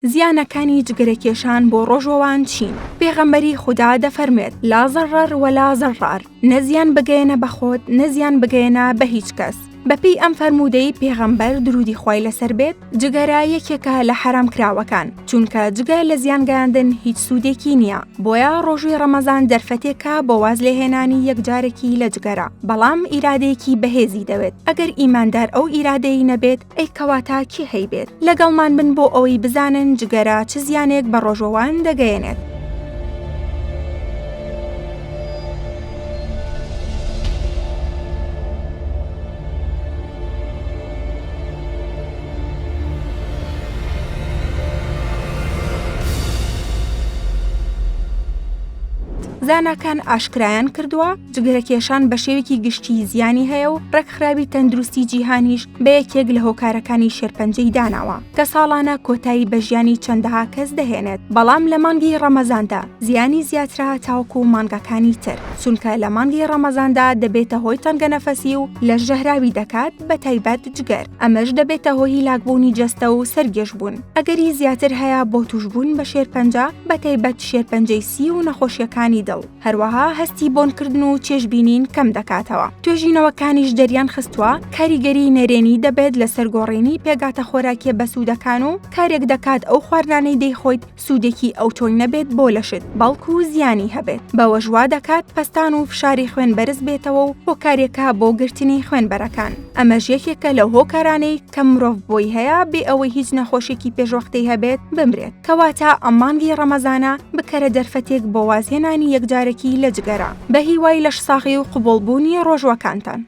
زیانەکانی جگەرەکێشان بۆ ڕۆژوەوان چین؟ پێغەمبەری خودا دەفەرموێت، لا ضرر ولا ضرار، نە زیان بگەیەنە بە خۆت نە زیان بگەیەنە بە هیچ کەس. بەپێی ئەم فەرموودەی پێغەمبەر درودی خوای لەسەر بێت، جگەرە یەکێکە لە حەرام کراوەکان، چونکە جگە لە زیان گەیاندن هیچ سوودێکی نییە، بۆیە ڕۆژووی ڕەمەزان دەرفەتێکە بۆ وازلێهێنانی یەکجارەکی لە جگەرە، بەڵام ئیرادەیەکی بەهێزی دەوێت، ئەگەر ئیماندار ئەو ئیرادەیەی نەبێت، ئەی کەواتە کێ هەیبێت؟ لەگەڵمان بن بۆ ئەوەی بزانن جگەرە چ زیانێک بە ڕۆژوەوان دەگەیەنێت. زاناکان ئاشکرایان کردووە جگەرەکێشان بە شێوەیەکی گشتی زیانی هەیە و ڕێکخراوی تەندروستی جیهانیش بە یەکێک لە هۆکارەکانی شێرپەنجەی داناوە کە ساڵانە کۆتایی بە ژیانی چەندەها کەس دەهێنێت، بەڵام لە مانگی ڕەمەزاندا زیانی زیاترە تاوەکو مانگەکانی تر، چونکە لە مانگی ڕەمەزاندا دەبێتە هۆی تەنگەنەفەسی و لەش ژەهراوی دەکات بە تایبەت جگەر، ئەمەش دەبێتە هۆی هیلاکبوونی جەستە و سەرگێژبوون، ئەگەری زیاتر هەیە بۆ تووشبوون بە شێرپەنجە بە تایبەت شێرپەنجەی سی و نەخۆشییەکانی دڵ. هەروەها هەستی بۆنکردن و چێژبینین کەم دەکاتەوە. توێژینەوەکانیش دەریان خستووە کاریگەری نەرێنی دەبێت لەسەر گۆڕینی پێکهاتە خۆراکیە بەسوودەکان و کارێک دەکات ئەو خواردنانەی دەیخۆیت سوودێکی ئەوتۆی نەبێت بۆ لەشت بەڵکو زیانی هەبێت بەوەش وا دەکات پەستان و فشاری خوێن بەرز بێتەوە و هۆکارێکە بۆ گرتنی خوێنبەرەکان ئەمەش یەکێکە لەو هۆکارانەی کە مرۆڤ بۆی هەیە بێ ئەوەی هیچ نەخۆشیەکی پێشوەختەی هەبێت بمرێت. کەواتە ئەم مانگی ڕەمەزانە بکەرە دەرفەتێک بۆ وازهێنانی یەکجارەکی لە جگەرە. بە هیوای لەشساغی و قبوڵ بوونی ڕۆژوەکانتان.